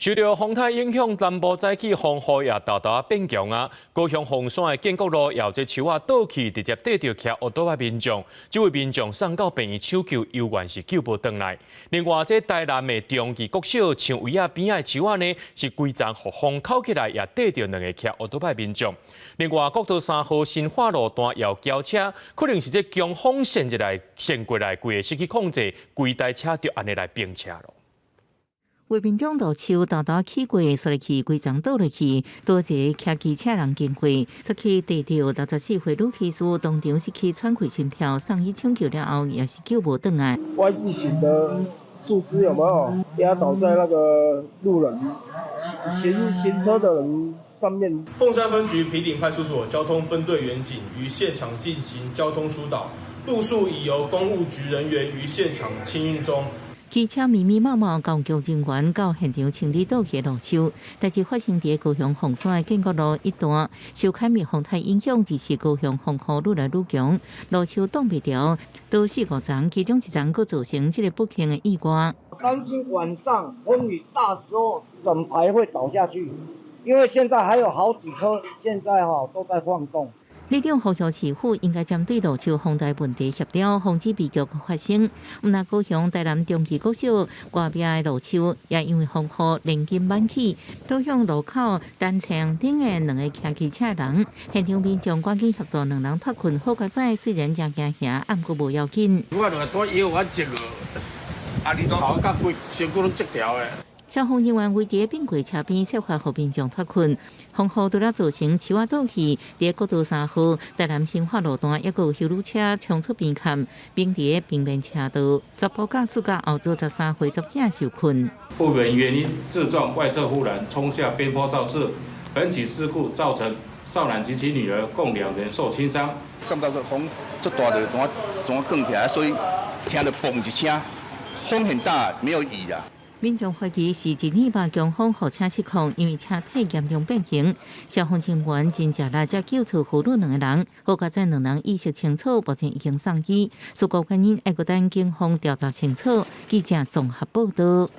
受著風颱影響，南部早起風雨也沓沓變強啊！高雄鳳山的建國路也有這樹仔倒去，直接硩著騎烏多仔民眾，這位民眾送到病院搶救，猶原是救無轉來。另外，這台南的中義國小牆圍仔邊仔的樹仔呢，是規叢予風扣起來，也硩著兩个騎烏多仔民眾。另外，國道3號新化路段也有轎車，可能是這強風扇入來扇過來，規个失去控制，規台車就按呢來崩車囉。畫面中路樹沓沓起過，摔落去，規叢倒落去，多一个騎機車人經過，出去硩著64歲女騎士，當場失去喘氣心跳，送醫搶救了後，也是救無轉來。 Y 字形的樹枝有沒有壓倒在那個路人行車的人上面？鳳山分局埤頂派出所交通分隊員警於現場進行交通疏導，路樹已由工務局人員於現場清運中。機車密密麻麻，交警人員到現場清理倒去路樹。代誌發生佇高雄鳳山的建國路一段，受凱蜜風颱影響，致使高雄風雨愈來愈強，路樹擋袂牢，倒四五層，其中一層閣造成這个不幸的意外。擔心晚上風雨大時候，整排會倒下去，因為現在還有好幾棵，現在哈都在晃動。里長呼籲市府應該針對路樹風災問題協調，防止悲劇發生。毋但高雄、台南中義國小外壁的路樹也因為風雨連根挽起，倒向路口單車頂的兩个騎機車人。現場民眾趕緊協助兩人脫困，好佳哉雖然誠驚嚇，毋過無要緊。我就拄腰我折啊，你頭甲規身軀攏折掉的。消防人員圍佇變軌車邊設法予民眾脫困，風雨除了造成樹仔倒去，佇國道3號台南新化路段，抑閣有休旅車衝出邊崁，並佇平面車道，查埔駕駛佮後座13歲查某囝受困。不明原因自撞外側護欄衝下邊坡肇事，本起事故造成少男及其女兒共兩人受輕傷。感覺個風足大，就怎怎捲起來，所以聽著嘣一聲，風很大，沒有雨啊。民眾懷疑是一禮拜強風予車失控，因為車體嚴重變形。消防人員真食力，才救出父女兩个人。好佳哉兩人意識清楚，目前已經送醫。事故原因還閣等警方調查清楚。記者綜合報道。